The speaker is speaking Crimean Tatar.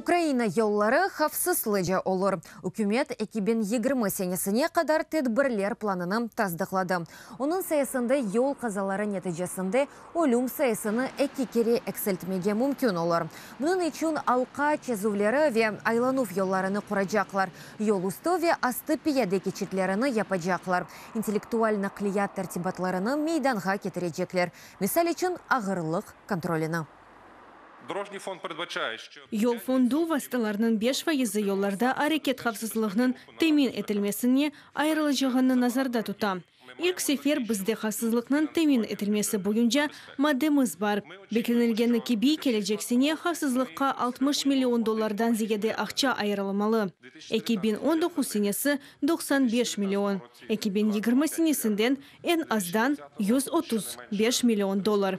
Ukraina yolları havfsızlıca olur. Ükümet 2020 senesine qadar tedbirler planını tasdıqladı. Onıñ sayesinde yol qazaları neticesinde ölüm sayısını eki kere eksiltmege mümkün olur. Bunıñ içün alqa çezüvleri ve aylanuv yollarını quracaqlar, yol üstü ve astı piyade keçitlerini yapacaqlar, intellektual naqliyat tertibatlarını meydanğa ketirecekler, misal içün, ağırlıq kontrolini. Yol fondu vastalarınıñ 5 fayızı yollarda areket havfsızlığınıñ temin etilmesine ayırılacağını nazarda tuta. İlk sefer bizde havfsızlıqnıñ temin etilmesi boyunca maddemiz bar. Beklenilgeni kibi, kelecek sene havfsızlıqqa 60 million dollardan ziyade aqça ayırılmalı. 2019 senesi 95 million, 2020 senesinden eñ azdan 135 million dollar.